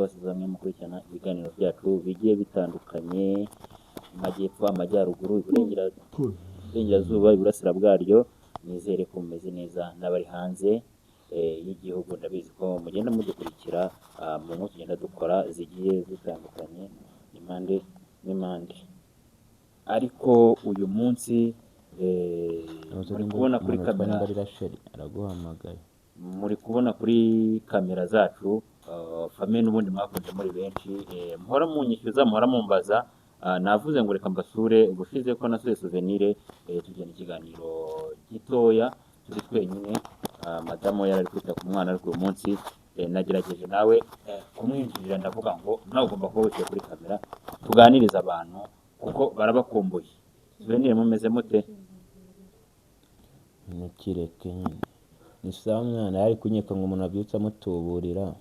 Kubasuhuza mwe mukurikirana ibiganiro byacu bigiye bitandukanye, amajyepfo, amajyaruguru, iburengerazuba, iburasira bwaryo. Nizere ko mumeze neza n'abari hanze y'igihugu. Ndabizi ko mugenda mudukurikira mu nkuru tugenda dukora zigiye zitandukanye impande n'impande. Ariko uyu munsi muri kubona kuri kamera, araguhamagaye. Muri kubona kuri kamera zacu famille n'ubundi mwakunze muri benshi, muhora munyishyuza, muhora mumbaza. Navuze ngo reka mbasure. Ubushize ko nasuye Souvenir, tugenda ikiganiro gitoya turi twenyine. Madamu yari ari kwita ku mwana, ariko uyu munsi nagerageje nawe kumwinjirira, ndavuga ngo nawe ugomba kuba wicaye kuri kamera tuganiriza abantu kuko barabakumbuye. Souvenir, mumeze mute? Ntukireke nyine, ni sawa mwana. Yari kunyeka ngo umuntu abyutse amutuburira.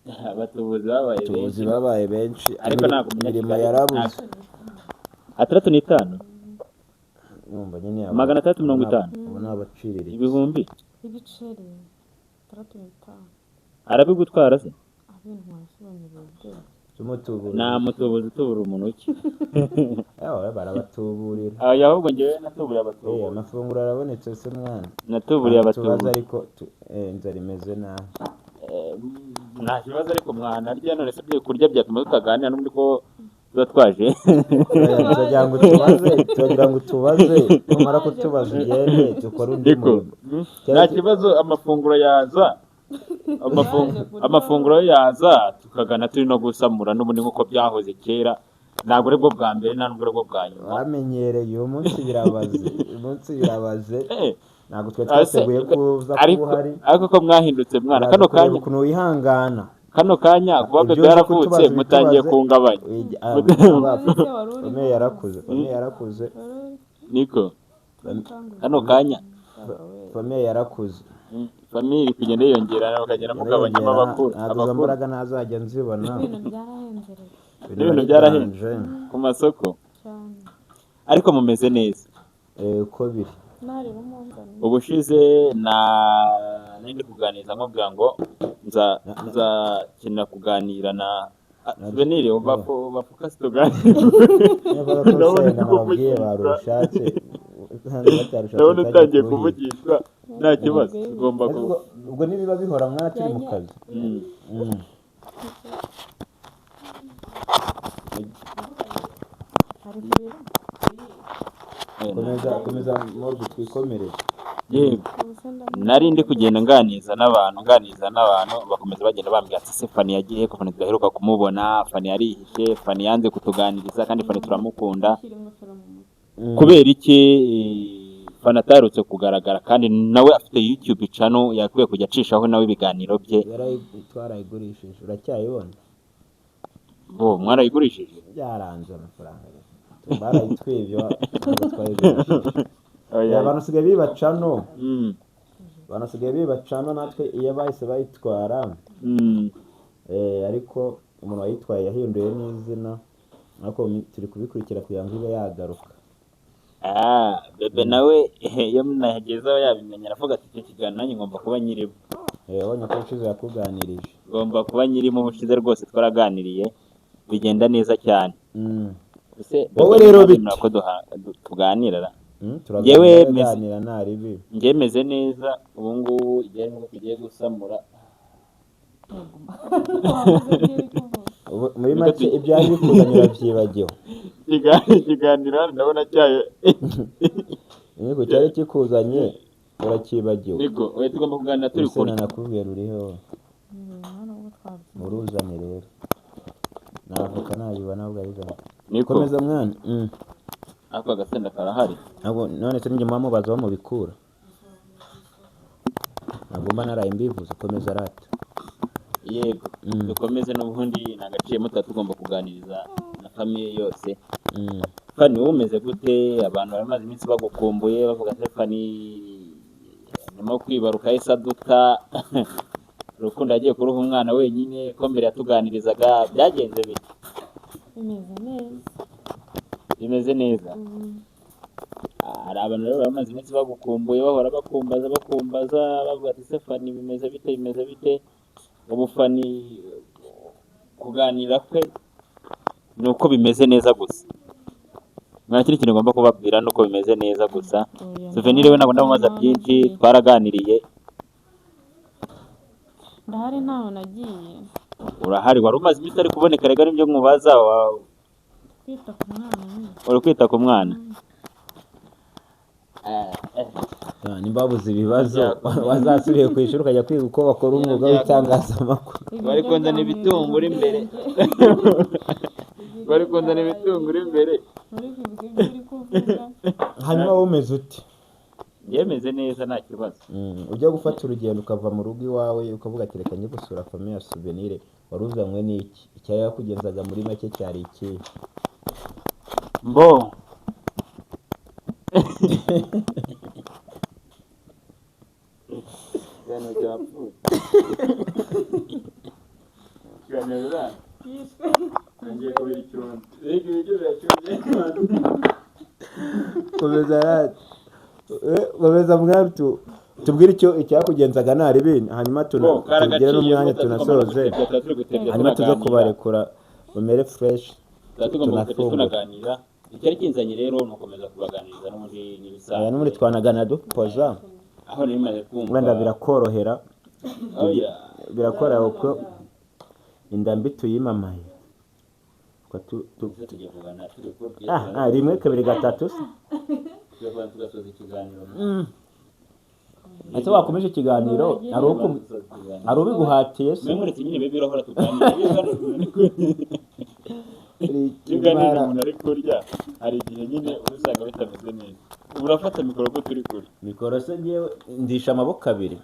Abatubuzi babaye Abatubuzi benshi. Babaye benshi. Ariko ntabwo imirimo Umunyakigali yarabuze. 65. Numva nyine 650. Ubu ni abaciriritse. Ibihumbi Ibiceri 65. Arabigutwara se? Abintwara se banyereye ubwenge? Tumutuburira. Nta mutubuzi utubura umuntu uki. Ewe, barabatuburira. Aya, ahubwo njyewe natuburiye abatubuzi. Amafunguro arabonetse se mwana? Natuburiye Nta tubazo. abatubuzi. Ariko inzara imeze nabi. Nta kibazo, ariko mwanarya. None se byo kurya byatuma tutaganira n'ubundi ko tuba twaje? Turagira ngo tubaze, turagira ngo tubaze, numara kutubaza ugende dukore undi Niko murimo. Nta kibazo, amafunguro yaza, amafunguro yaza tukagana turi no gusamura n'ubundi nk'uko byahoze kera. Ntabwo aribwo bwa mbere, nta nubwo aribwo bwa nyuma. Waramenyereye. Uyu munsi birabaze, uyu munsi birabaze. Ntabwo twari twateguye kuza kuba ariko uhari. Ariko ko mwahindutse mwana, Uraza kano kureba kanya ukuntu wihangana. Kano kanya kuba Ibyo bebe uzi yaravutse, kutubaza mutangiye ubitubaze. kungabanya. Ese wari uri Famille yarakuze, famille yarakuze. Wari uri Niko kano kanya Famille yarakuze. Famille iri kugenda yiyongera, bakagenda mugabanyamo abakuru Ntabwo izo abakuru. mbaraga ntazajya nzibona. Ibintu byarahenze rero. N'ibintu byarahenze. Byarahenze. Ku masoko. Cyane. Ariko mumeze neza? Uko biri. Nareba umunzani. Ubushize na nari ndi kuganiriza nkubwira ngo nzakenera kuganira na Souvenir bafukase tuganire. Niba ko Ndabona senga nababwiye kuvugishwa. Barushatse batarushatse. Ndabona utangiye kuruhiga. kuvugishwa. Nta kibazo, tugomba ku Ubwo nibiba bihora mwana turi mu kazi. Ari kurira. Komeza, komeza morgue, twikomereze. Yego. Ubuse ndamubona. Nari ndi kugenda nganiza n'abantu, bakomeza bagenda bambwira ati: "Se Fani yagiye ko? Fani tudaheruka kumubona, Fani yarihishe, Fani yanze kutuganiriza, kandi Fani turamukunda." Shyira ingofero mu mutwe. Kubera iki Fani ataherutse kugaragara kandi nawe afite YouTube channel yakwiye kujya acishaho nawe ibiganiro bye? Twarayigurishije, uracyayibona? Bo mwarayigurishije? Byaranze, amafaranga barayitwibye, ntabwo twayigurishije. Oya. Abantu basigaye biba channel. Abantu basigaye biba channel, natwe iyo bahise bayitwara. Ariko umuntu wayitwaye yahinduye n'izina, ariko turi kubikurikira kugira ngo ibe yagaruka. Ah, bebe nawe iyo nagezeho yabimenya, aravuga ati: "Icyo kiganiro nanjye ngomba kuba nyirimo." Wabonye ko ubushize yakuganirije. Ngomba kuba nyirimo. Ubushize rwose twaraganiriye bigenda neza cyane. Ese Wowe bebe rero nawe bite? wemera ko tuganira ra? Turaganira, Njyewe ganira nta ribi. Njye meze neza ubu ngubu, igihe nubwo tugiye gusamura. Wabuze ibyo uri kuvuga. Ubu muri make ibyari bikuzanye urabyibagiwe. Ikiganiro ndabona cyayo. Niko cyari kikuzanye urakibagiwe. Niko, oya, tugomba kuganira turi Urusenda kurya. nakubwiye ruriho. Nta nubwo twabyize. Muruzane rero, navoka nayibona ahubwo ayizane. Niko. Komeza mwana. Ako agasenda karahari. Ntabwo none se njye muba mubaza aho mubikura? Ntabwo mba naraye mbivuze. Komeza rata. Yego. Dukomeze n'ubundi nagaciyemo, tuba tugomba kuganiriza na famille yose. Fani, wowe umeze gute? Abantu bari bamaze iminsi bagukumbuye, bavuga ati: "Fani nyuma yo kwibaruka yahise aduta, urukundo yagiye kuruha umwana wenyine, ko mbere yatuganirizaga, byagenze bite?" Bimeze neza. Bimeze neza. Hari abantu rero bamaze iminsi bagukumbuye, bahora bakumbaza, bakumbaza, bavuga ati: "Se Fani bimeze bite, bimeze bite?" Ubu Fani ko Kuganira kwe ni uko bimeze neza gusa. Nta kindi kintu ngomba kubabwira, ni uko bimeze neza gusa. Oya, Souvenir we ntabwo ndamubaza ntaho byinshi, nagiye. twaraganiriye. Ndahari, ntaho nagiye. Urahari, wari umaze iminsi utari kuboneka rega, nibyo nkubaza. Kwita ku mwana nyine. Uri kwita ku mwana. Ah, nimba wabuze ibibazo wazasubiye ku ishuri ukajya kwiga uko bakora umwuga w'itangazamakuru. Bari kunzana ibitunguru imbere. Bari kunzana ibitunguru imbere. Uri kwibuka ibyo uri kuvuga. Hanyuma wowe umeze ute? Yemeze neza, nta kibazo. Ujya gufata urugendo ukava mu rugo iwawe ukavuga ati reka njye gusura famille ya Souvenir, wari uzanywe n'iki? Icyari yakugenzaga muri make cyari ikihe? Mbo ikiganiro cyapfuye, ikiganiro Yishwe. ngiye kubira icyondo, reka ibiryo birashyushye. Komeza rati. Komeza mwami, tubwire icyo icyakugenzaga nta ribindi, hanyuma tugire n'umwanya tunasoze, hanyuma tuze kubarekura bamere fresh. Tuba tugomba gutebya, tunafungure. Tunaganira. Icyari kinzanye rero ni ugukomeza kubaganiriza n'ubundi Aya n'ibisanzwe. n'ubundi twanagana dupoza. Aho nari maze kumva Wenda birakorohera. Oya. Birakorohera kuko inda mbi tuyimamaye. Ese tugiye kugana turi kurya? Ah, ah, rimwe, kabiri, gatatu se. Tugiye kugana tugasoza ikiganiro. Ese wakomeje ikiganiro hari Tugasoza ikiganiro. hari ubiguhatiye se? Mwe muretse nyine bebe urahora tuganira. Iyo uganira umuntu ari kurya, hari igihe nyine uba usanga bitameze neza. Ubu urafata mikoro ko turi kurya. Mikoro se ngewe ndisha amaboko abiri?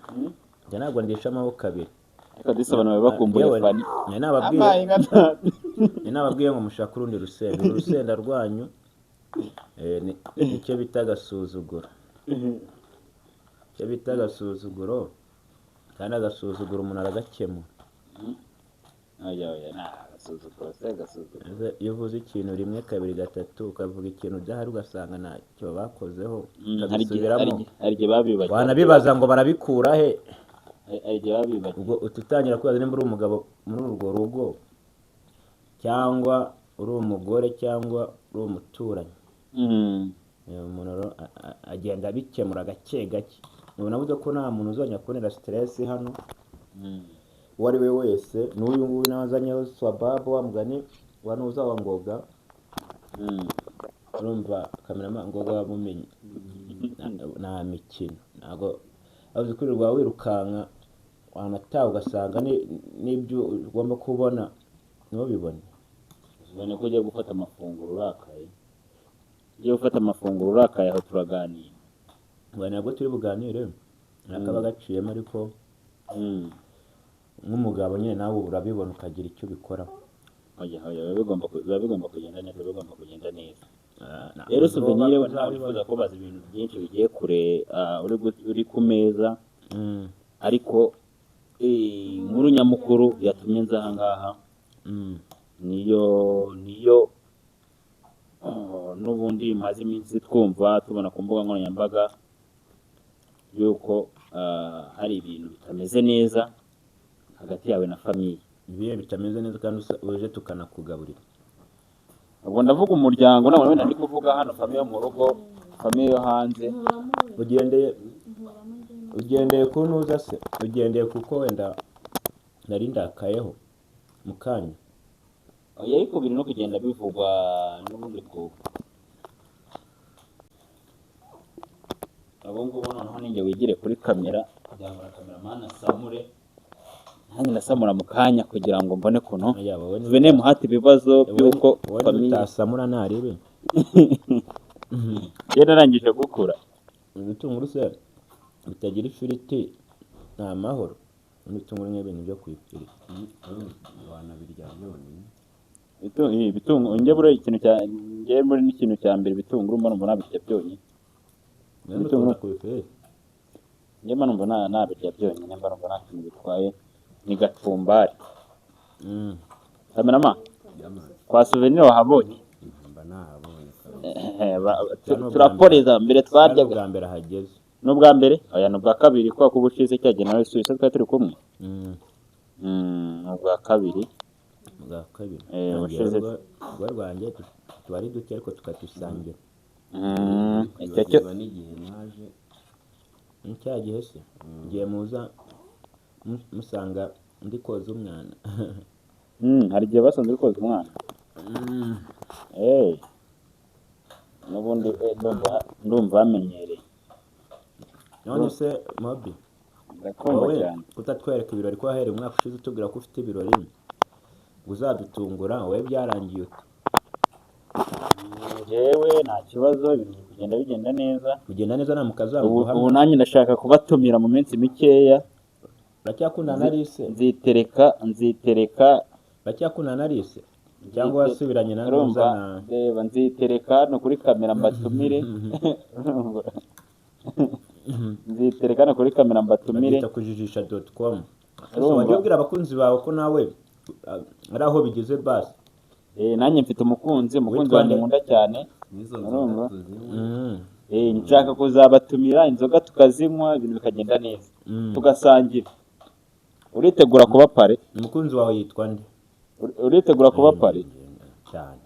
Njye ntabwo ndisha amaboko abiri. Reka disi, abantu baba bakumbuye. Yewe, Fani nari nababwiye. Amaye nka nabi. Nari nababwiye ngo mushake urundi rusenda, uru rusenda rwanyu nicyo bita agasuzuguro, icyo bita agasuzuguro, kandi agasuzuguro umuntu aragakemura. Oya oya, nta agasuzuguro se, agasuzuguro. Ese iyo uvuze ikintu rimwe, kabiri, gatatu, ukavuga ikintu udahari ugasanga ntacyo bakozeho, Hari igihe hari ukabisubiramo, hari igihe babibagiwe. Wanabibaza ngo barabikura he? Hari igihe babibagiwe. Ubwo ututangira kwibaza nimba uri umugabo muri urwo rugo cyangwa uri umugore cyangwa uri umuturanyi. Umuntu rero agenda abikemura gake gake. Ubu navuze ko nta muntu uzongera kubonera stress hano, uwo ari we wese, n'uyu nguyu nawe azanyeho swababu wa mugani wa nuza wa Ngoga. Urumva kamerama Ngoga wamumenye. Nta mikino, ntabwo azi kwirirwa wirukanka, wanataha ugasanga n'ibyo ugomba kubona ntubibone. Ubona ko ugiye gufata amafunguro urakaye, ugiye gufata amafunguro urakaye, aho turaganira. Ngo ntabwo turi buganire nakaba gaciyemo, ariko nk'umugabo nyine nawe urabibona ukagira icyo ubikoraho. Oya oya, biba bigomba kugenda neza, biba bigomba kugenda neza. Ah, Rero Souvenir we ntabwo uzabibona. wifuza kubaza ibintu byinshi bigiye kure, uri ku meza, ariko inkuru nyamukuru yatumye nza aha ngaha niyo oh, n'ubundi maze iminsi twumva tubona ku mbuga nkoranyambaga yuko hari ibintu bitameze neza hagati yawe na famille. Ibihe bitameze neza kandi uje tukanakugaburira? Ubwo ndavuga umuryango, ntabwo wenda ndi kuvuga hano famille yo mu rugo, famille yo hanze. Ugendeye ku ntuza se, ugendeye kuko wenda nari ndakayeho mu kanya? Oya, ariko biri no kugenda bivugwa n'ubundi ku abo ngubu. Noneho ninjye wigire kuri kamera kugira ngo na kameramani asamure, nanjye ndasamura mu kanya kugira ngo mbone ukuntu Oya, wowe Souvenir muhate ibibazo by'uko wowe famille utasamura ntarebe. Njye narangije gukura. Ibitunguru se bitagira ifiriti ni amahoro? Ibitunguru nk'ibintu byo ku ifiriti wanabirya byonyine. Ibitunguru njye buriya ikintu cya njye muri n'ikintu cya mbere, ibitunguru mbona mbona nabirya byonyine. Nawe mukunda ku ifiriti? Njye mba numva nabirya byonyine, mba numva nta kintu bitwaye, ni gacumbari. Kamerama, kwa Souvenir wahabonye? Mba nahabonye kabisa. Turaporeza mbere Ari twaryaga. ubwa mbere ahageze. N'ubwa mbere? Oya, ni ubwa kabiri, kubera ko ubushize cyagiye nawe suwisa twari turi kumwe. Ni ubwa kabiri. Bwa kabiri. Ubushize. Urugo rwanjye tuba ari duke ariko tukadusangira. Icyo cyo Kwibagirwa n'igihe naje. Ni cya gihe se igihe muza musanga ndi koza umwana. Hari igihe basanze uri koza umwana. N'ubundi ndumva bamenyereye. None se Mobi, Ndakumva wowe cyane. kutatwereka ibirori, ko wahereye umwaka ushize utubwira ko ufite ibirori ngo uzadutungura, wowe byarangiye ute? Njyewe nta kibazo, ibintu biri kugenda bigenda neza. Kugenda neza nta Ubu mukazaguhamya. ubu nanjye ndashaka kubatumira mu minsi mikeya. Uracyakundana na Alice? Nzitereka. Uracyakundana na Alice cyangwa wasubiranye na Urumva, Nuza na reba, nzitereka hano kuri kamera mbatumire. Urumva? Nzitereka hano kuri kamera mbatumire. Babyita kujijisha.com. Urumva? Wajya ubwira abakunzi bawe ko nawe ari aho bigeze basi. Nanjye mfite umukunzi Witwa wanjye nde? nkunda cyane. N'izo Urumva? nzoga tuzinywa. Nshaka kuzabatumira inzoga tukazinywa, ibintu bikagenda neza, tugasangira. Uritegura kuba parrain? Umukunzi wawe yitwa nde? Uritegura kuba parrain? Cyane.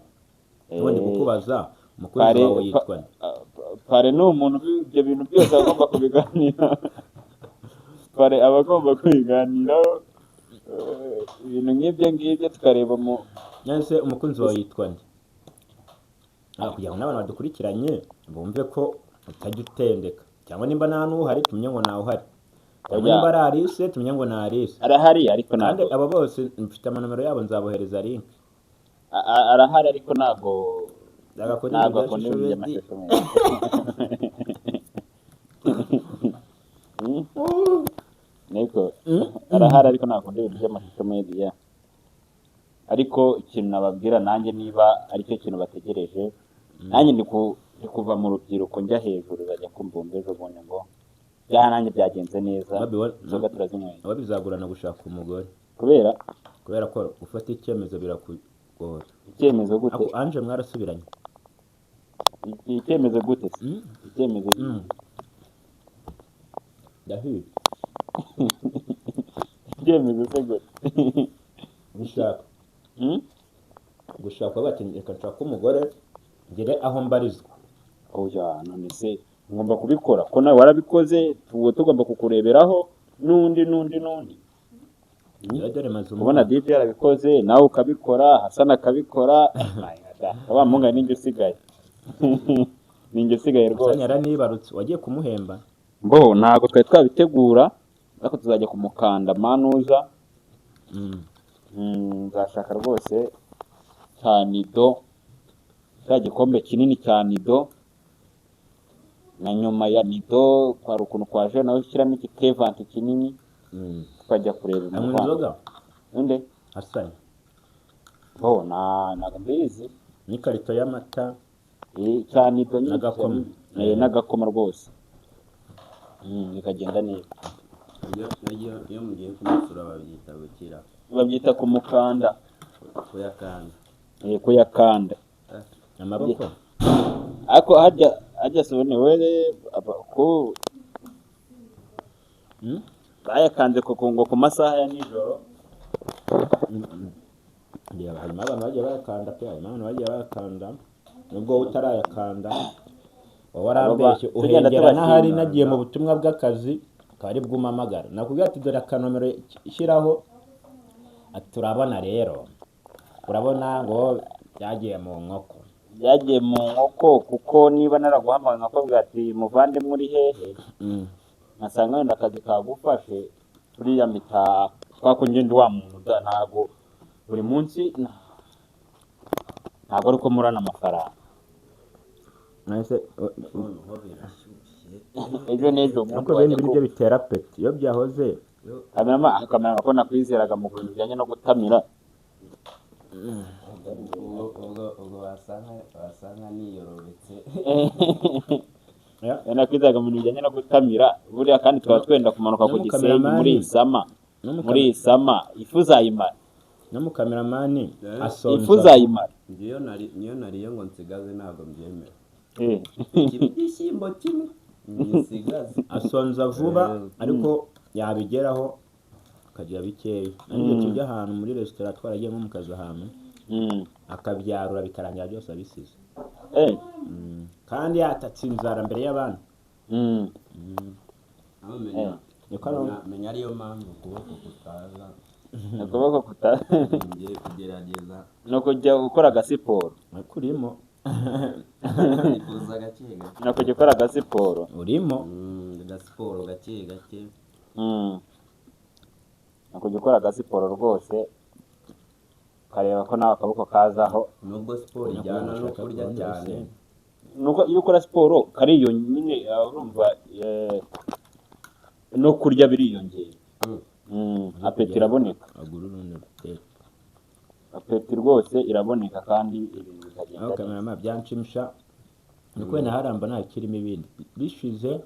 Ubundi kukubaza, umukunzi Parrain wawe yitwa nde? Parrain ni umuntu ibyo bintu byose agomba kubiganira. Parrain aba agomba kubiganiraho, ibintu nk'ibyo ngibyo, tukareba mu None se umukunzi wawe yitwa nde? Kugira ngo n'abantu badukurikiranye bumve ko utajya utendeka, cyangwa nimba nta n'uhari tumenye ngo ntawe uhari, cyangwa Oya. nimba ari Alice tumenye ngo ni Alice. Arahari ariko Kandi ntabwo abo bose mfite amanomero yabo, nzabohereza link. Arahari ariko ntabwo Agakora ntabwo ibintu bya akunda ibintu social by'amashusho. Niko arahari ariko ntabwo akunda ibintu by'amashusho media. Ariko ikintu nababwira nanjye, niba aricyo kintu bategereje, nanjye ndi kuva mu rubyiruko njya hejuru, bajya kumva wumva ejo bundi ngo byaha nanjye byagenze neza. Babi, Inzoga turazinyweye. Aba bizagorana gushaka umugore. Kubera? Kubera ko gufata icyemezo birakugora. Icyemezo gute? Ako Ange mwarasubiranye? Icyemezo gute se? Icyemezo? Ndahiye. Icyemezo se gute? Gushaka. Mm? Gushaka, bati reka nshake umugore ngere aho mbarizwa. Oya, none se ngomba kubikora ko nawe warabikoze, tuba tugomba kukureberaho n'undi n'undi n'undi. Rero dore maze Kubona umwaka. DJ yarabikoze, nawe ukabikora, Hassan akabikora, wa munga ninjye usigaye, ninjye usigaye Hassan rwose. yaranibarutse, wagiye kumuhemba? Mbo ntabwo twari twabitegura, ariko tuzajya kumukanda manuza. Nzashaka rwose cya nido, cya gikombe kinini cya nido, na nyuma ya nido kwari ukuntu kwaje nawe ushyiramo igikevanti kinini, tukajya kureba Anywa umuvandimwe. inzoga? Nde? Hassan. Bo na ntabwo mbizi. N'ikarito y'amata. Cya nido nyine. N'agakoma. N'agakoma rwose. Bikagenda neza. Iyo mugiye kumusura babyita gukira? Babyita kumukanda. Kuyakanda. Kuyakanda. Amaboko. Ariko harya sobone were ko bayakanze ngo ku masaha ya nijoro. Reba, harimo abantu bagiye bayakanda pe, harimo abantu bagiye bayakanda nubwo wowe utarayakanda, wowe warambeshye. Tugenda Uhengera tubashima. N'ahari nagiye mu butumwa bw'akazi akaba ari bwumamagara, nakubwira ati dore akanomero shyiraho, ati turabona rero, urabona ngo byagiye mu nkoko. Byagiye mu nkoko kuko niba naraguhamagaye nkakubwira ati muvandimwe uri hehe, nkasanga wenda akazi kagufashe, turiya mpita twako ngenda wa muntu da, ntago buri munsi ntago ari uko murana amafaranga. Nahise Noneho birashyushye. Ejo n'ejo bundi ariko bene wajya ibiryo bitera peti iyo byahoze. Kamerama ko nakwizeraga mu bintu bijyanye no gutamira. Ubwo wasanga niyorobetse. Ya. Nakwizeraga mu bintu bijyanye no gutamira buriya, kandi tukaba twenda kumanuka ku Gisenyi muri iyi sama, muri iyi sama ifu uzayimara. N'umukameramani Ifu asonza. uzayimara. Ngewe niyo nariye ngo nsigaze ntabwo mbyemera. Igishyimbo kimwe nsigaze. Asonza vuba, ariko yabigeraho. Akarya bikeya. Nanjye tujya ahantu muri resitora, twaragiye nko mu kazi ahantu, akabyarura bikarangira byose abisize. Kandi yatatse inzara mbere y'abandi. Aho menya Niko ari- menya ariyo mpamvu ukuboko kutaza. Ukuboko kuta Ngiye kugerageza. Ni ukujya gukora agasiporo. Ariko urimo. Kuza gake gake. Ni ukujya ukora agasiporo. Urimo. Agasiporo gake gake. Ni ukujya ukora agasiporo rwose, ukareba ko nawe akaboko kazaho. Nubwo siporo ijyana no kurya cyane. Nuko iyo ukora siporo kariyo nyine, urumva, no kurya biriyongera. Appétit iraboneka. Agura urundi rutete. Appétit rwose iraboneka kandi ibintu bikagenda Aho neza. Kamerama byanshimisha ni uko wenda haramba nta kirimo ibindi bishize,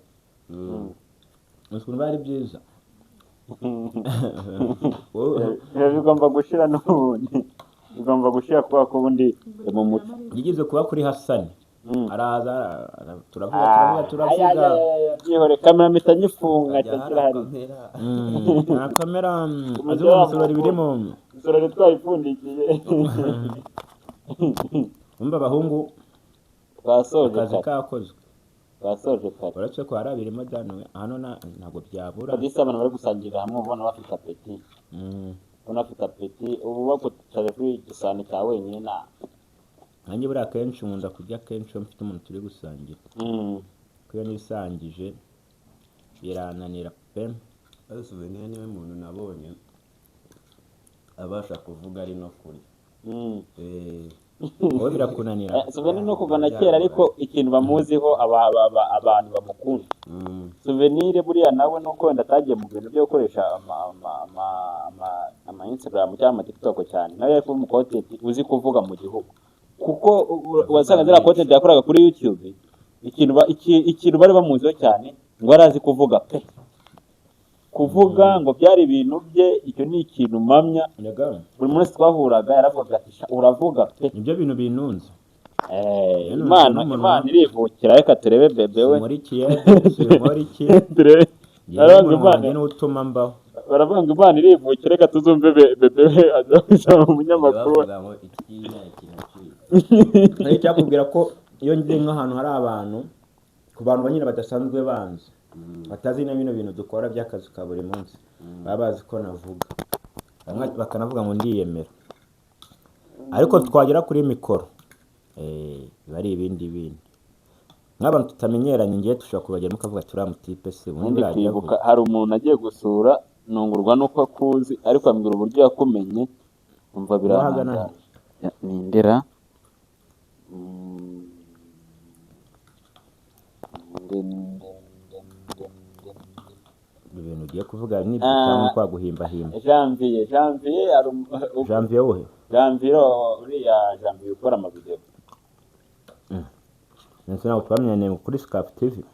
ukuntu bari byiza. Biba bigomba gushira n'ubundi, bigomba gushira kubera ko ubundi mu muco. Yigeze kuba kuri Hasani, araza, turavuga, turavuga, turavuga. Byihore, kamera mpita nyifunga. Hajya Cyakira hari harakomera. Nta kamera, azi mu bisorori birimo. Isorori twayipfundikiye. Umva abahungu, Twasoje akazi kare. kakozwe. Twasoje kare. Uretse ko hari abirimo danuwe hano ntabwo byabura. Kabisa, abantu bari gusangirira hamwe ubona bafite appétit. Ubona bafite appétit. Ubu bagucaje kuri igisahani cya wenyine na Nanjye buriya akenshi nkunda kurya kenshi iyo mfite umuntu turi gusangira, kuko iyo nisangije birananira pe. Ariko Souvenir niwe muntu nabonye abasha kuvuga ari no kurya. Wowe birakunanira. Souvenir no kuva na kera, ariko ikintu bamuziho abantu bamukunda, Souvenir buriya nawe nuko wenda atagiye mu bintu byo gukoresha ama Instagram cyangwa ama TikTok cyane, nawe yari kuba umu content uzi kuvuga mu gihugu, kuko wasanga ziriya content yakoraga kuri YouTube, ikintu bari bamuziho cyane ngo arazi kuvuga pe, kuvuga ngo byari ibintu bye. Icyo ni ikintu mpamya. Erega, Buri munsi twahuraga yaravugaga ati: "Sha, uravuga pe." Nibyo bintu binunze. Rero Imana n'umuntu Imana irivukira. Reka turebe bebe we. Sinkora sinkora iki. Turebe. Njyewe Baravuga umuntu Imana wanjye niwe utuma mbaho. Baravuga ngo Imana irivukira. Reka tuzumve bebe we azaba umunyamakuru we. Bavuga ngo ikinya kiracika. Ariko icyakubwira ko iyo ngiye nk'ahantu hari abantu, ku bantu nyine badasanzwe banzi, batazi na bino bintu dukora by'akazi ka buri munsi, baba bazi ko navuga. Bamwe bakanavuga ngo ndiyemera, ariko twagera kuri mikoro, biba ari ibindi bindi. Nk'abantu tutamenyeranye, ngiye dushobora kubageramo ukavuga turiya mutipe se ubundi Ubundi buriya ajya kwibuka avuga. Hari umuntu agiye gusura, nungurwa nuko akuzi, ariko ambwira uburyo yakumenye, umva Wahagana birantangaje. Nindera ninde, ninde, ninde, ninde, ninde. Ibintu ugiye kuvuga ni ibyo cyangwa kwa guhimbahimba? Janvier, Janvier hari Janvier wowe? Janvier uriya, Janvier ukora amavideo. Ndetse ntabwo twamenyaniye kuri Scarf TV,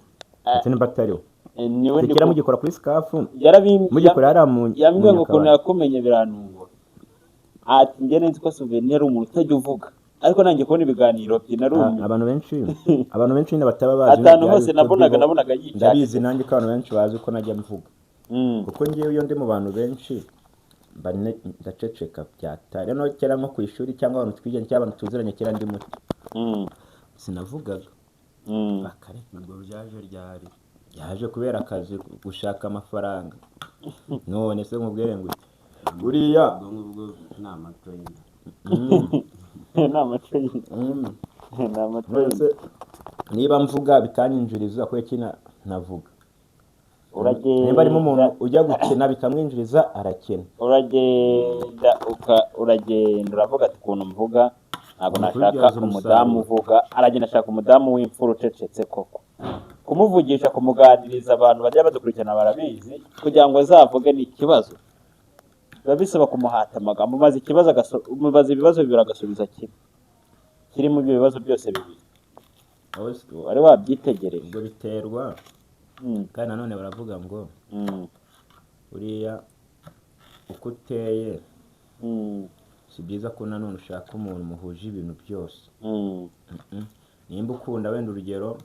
ndetse nimba atari we. Niwe ndi Kera mugikora kuri Scarf, yarabim mugikora hariya mu yambwiye ngo ukuntu Nyakabanda. yakumenye birantungura, ati njye nzi ko Souvenir ari umuntu utajya uvuga, ariko nanjye kubona ibiganiro bye narumiwe. Abantu benshi nyine bataba bazi Atanu ibya hose YouTube nabonaga nabonaga yicaye. Ndabizi nanjye ko abantu benshi bazi ko najya mvuga, kuko ngewe iyo ndi mu bantu benshi mba ndaceceka byatari. Noneho kera nko ku ishuri cyangwa abantu twiganye cyangwa abantu tuziranye, kera ndi muto, sinavugaga. Bakareka. Ubwo byaje ryari? Yaje kubera akazi, gushaka amafaranga. None se nkubwire ngo buriya Ubwo ngubwo ni amatrend. Ni amaco nyine. Ni amaco None nyine. Se niba mvuga bikanyinjiriza, kubera iki navuga? Uragenda. Niba harimo umuntu ujya gukina bikamwinjiriza, arakina. Uragenda uragenda uravuga ati ukuntu mvuga ntabwo Ni nashaka ukubibyaza umudamu umusaruro. uvuga. Aragenda ashaka umudamu w'imfura ucecetse koko, kumuvugisha, kumuganiriza, abantu bajya badukurikirana barabizi, kugira ngo azavuge ni ikibazo, biba bisaba kumuhata amagambo. Maze ikibazo umubaza ibibazo bibiri agasubiza kimwe kirimo ibyo bibazo byose bibiri. Wari wabyitegereje? Ubwo biterwa. Kandi nanone baravuga ngo buriya uko uteye, si byiza ko nanone ushaka umuntu muhuje ibintu byose. Nimba ukunda wenda urugero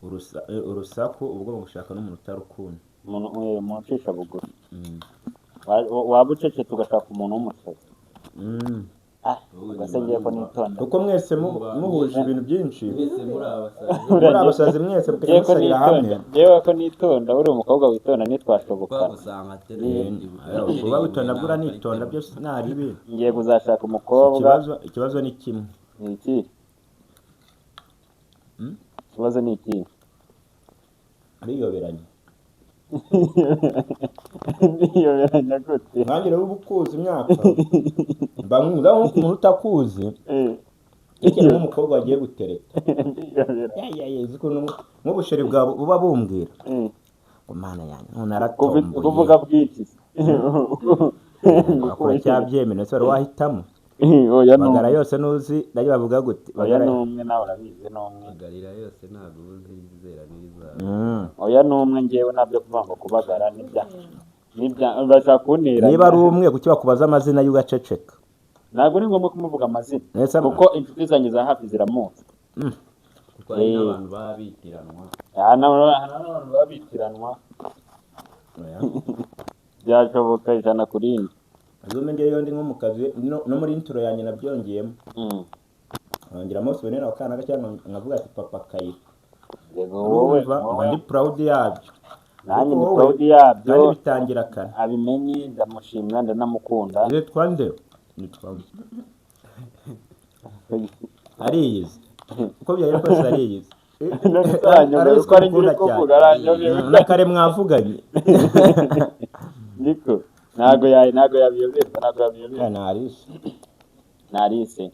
urusaku, uba ugomba gushaka n'umuntu utarukunda. Umuntu ucisha bugufi. Waba ucecetse ugashaka umuntu w'umusazi. Ubwo ngiye ko nitonda. Kuko mwese muhuje ibintu byinshi. Mwese muri abasazi. Muri abasazi mwese mukajya musarira hamwe. Ngewe ko nitonda, uri umukobwa witonda ntitwashoboka. Kuba witonda bwo uranitonda byose nta ribi. Ngiye kuzashaka umukobwa. Ikibazo ni kimwe. Ni iki? Ikibazo ni iki? Ariyoberanya. Ndiyoberanya gute? Nanjye rero uba ukuzi imyaka. Mba nkuzi aho umuntu utakuzi. Ikintu nk'umukobwa wagiye gutereta. Nk'ubusheri bwawe buba bumbwira. Ngo mana yanjye none aratomboye. Kuvuga bwiki? Akora cyabyemera se wari wahitamo. Bagara yose nuzi nayo bavuga gute? Oya numwe nawe urabizi numwe. Bagarira yose ntabwo uzizera n'izawe. Oya numwe ngewe nabyo kuvuga ngo kubagara nibya bashaka kuntera. Niba ari umwe kuki bakubaza amazina y'ugaceceka? Ntabwo ni ngombwa kumuvuga amazina kuko inshuti zanjye za hafi ziramuzi. Kuko hari n'abantu baba bitiranwa. N'abantu baba bitiranwa. Byashoboka 100%. Azume ngewe ndi nko mu kazi no muri intro yanjye nabyongeyemo. Nongeramo souvenir akana cyangwa nkavuga ati papa Kayira. Yego wowe ndi proud yabyo. Nanjye ndi proud yabyo. Kandi bitangira kare. Abimenye ndamushimira ndanamukunda. Yitwa nde? Nitwa Ariyizi. Uko byari kose ariyizi. None ko ari ngiye kuvuga aranyobye. Nakare mwavuganye. Niko. Ntago yabiyoberwa, ntago yabiyoberwa. Narise.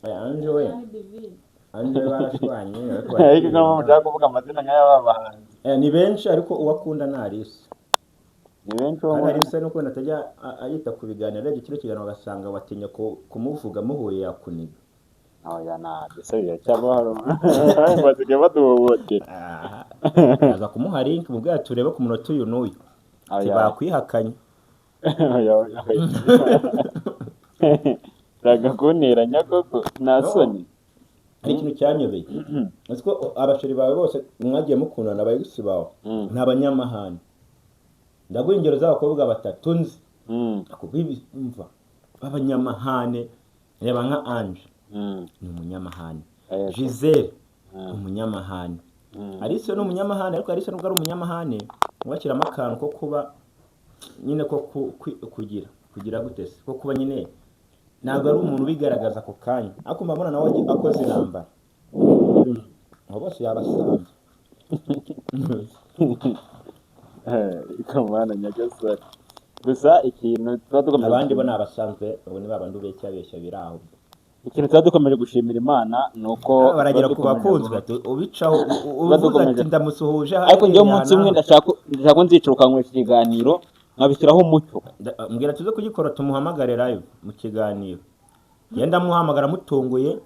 Anje we. Anje barashwanye. Ariko nko mushaka kuvuga amazina nk'aya bahanzi. Ni benshi ariko uwakunda Narise. Ni benshi uwo Narise nuko natajya ayita ku biganiro arebye kino kiganiro ugasanga watinya kumuvuga muhuye yakuniga. Oya ntabyo se biracyabaho. Basigaye baduhohotera. Aza kumuha link mubwira turebe ku munota uyu n'uyu. Bakwihakanye. Shaka kunteranya koko nta soni. Hari ikintu cyanyobeye. Uzi ko abasheri bawe bose mwagiye mukundana abayusi bawe ni abanyamahane. Ndaguha ingero z'abakobwa batatu nzi. Akubwira b'abanyamahane reba nka Ange. Ni umunyamahane. Giselle umunyamahane. Alice ni umunyamahane ariko Alice nubwo ari umunyamahane washyiramo akantu ko kuba nyine ko kugira gute se ko kuba nyine ntabwo ari umuntu ubigaragaza ako kanya ariko mbabona nawe akoze intambara aho bose yabasanze. Ikamana nyagasani. Gusa ikintu tuba dukomeje abandi bo ni abasanzwe ubu ni babandi ubeshya beshya biraho. Ikintu tuba dukomeje gushimira Imana ni uko baragera ku bakunzwe ubicaho uvuze ati ndamusuhuje. Ariko njyewe umunsi umwe ndashaka nzicara ukanywesha ikiganiro nkabishyiraho umucyo. Mbwira tuze kugikora tumuhamagare live mu kiganiro. Ngenda muhamagara mutunguye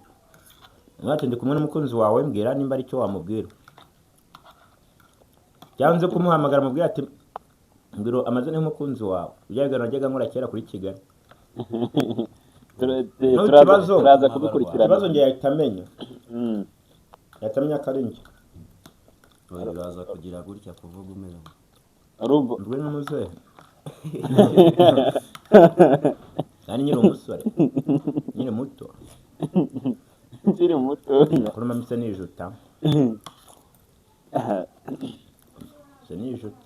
mwati ndi kumwe n'umukunzi wawe mbwira nimba ari cyo wamubwira. Yanze kumuhamagara mubwira ati mbwira amazina y'umukunzi wawe. Ibyo biganiro najyaga nkora kera kuri Kigali. Turaza kubikurikirana. Ikibazo ngiye yahita amenya. Yahita amenya ko ari njye. Uraza kugira gutya kuvuga umeze. Urumva ndwe n'umuzehe. Nani nyiri umusore. Nyiri muto. Nyiri muto. Kuruma mise nijuta. Se nijuta.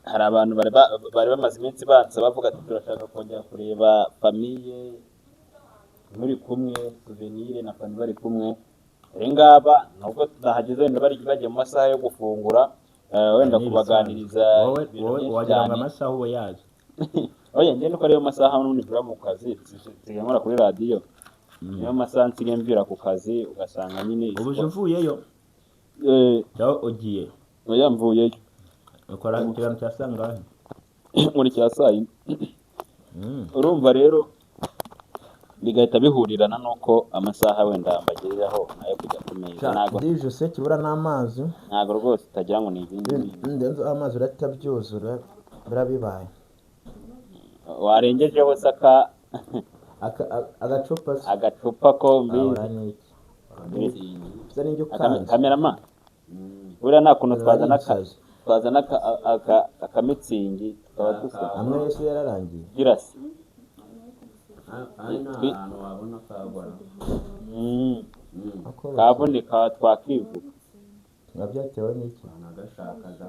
Hari abantu bari bamaze iminsi bansa bavuga ati turashaka kongera kureba famille muri kumwe, souvenir na famille bari kumwe. Ngaba nubwo tudahageze wenda bari bagiye mu masaha yo gufungura wenda kubaganiriza. Wowe wagira ngo amasaha uwo yaje. Oya njye nuko ariyo masaha n'ubundi mvira mu kazi nsigaye nkora kuri radiyo. Niyo masaha nsigaye mvira ku kazi ugasanga nyine ubu uvuyeyo. Ugiye. Oya mvuyeyo. Ukora ikiganiro cya sangahe? Muri cya saa yine. Urumva rero bigahita bihurirana nuko amasaha wenda mbagejeho nayo kujya ku meza. Ntabwo ndijuse kibura n'amazi. Ntabwo rwose utagira ngo ni ibindi. Ndenze amazi uratabyuzura birabibaye. Warengejeho saka agacupa agacupa ko mbizi. Kamerama. Buriya nta kuntu twazana Twazana akamitsingi tukaba dusa. Amwe Yesu yararangiye. Girasi. Ari nta hantu wabona kagwa. Ako Kaboneka twakivuga. Biba byatewe n'iki? Nagashakaga.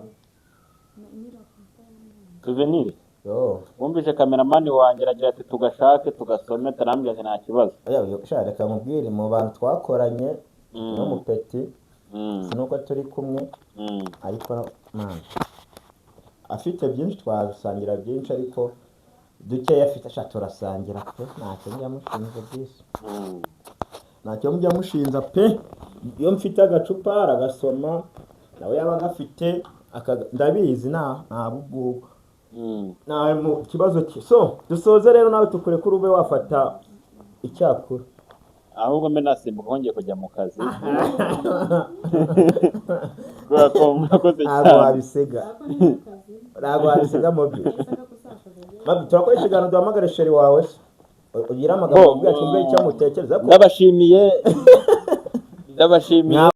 Souvenir. Yo. Wumvise kameramani wanjye aragira ati tugashake tugasome, tarambwira ati nta kibazo. Oya, sha reka nkubwire, mu bantu twakoranye no mu peti, si nuko turi kumwe, ariko man afite byinshi twasangira byinshi, ariko dukeya afite sha turasangira pe, ntacyo njya mushinja byinshi. Ntacyo mujya mushinja pe. Iyo mfite agacupa aragasoma, nawe yaba agafite ndabizi nta bugugu nta mu kibazo cye. So dusoze rero, nawe tukurekure ube wafata icyakura. Ahubwo mbe nasimbuka wongeye kujya mu kazi kubera ko murakoze Ntabwo cyane. wabisiga, ntabwo wabisiga mobi. Mabi, turakora ikiganiro, duhamagare chéri wawe se ugire amagambo Bo, ubwacu, twumve icyo mutekereza ko Ndabashimiye, ndabashimiye.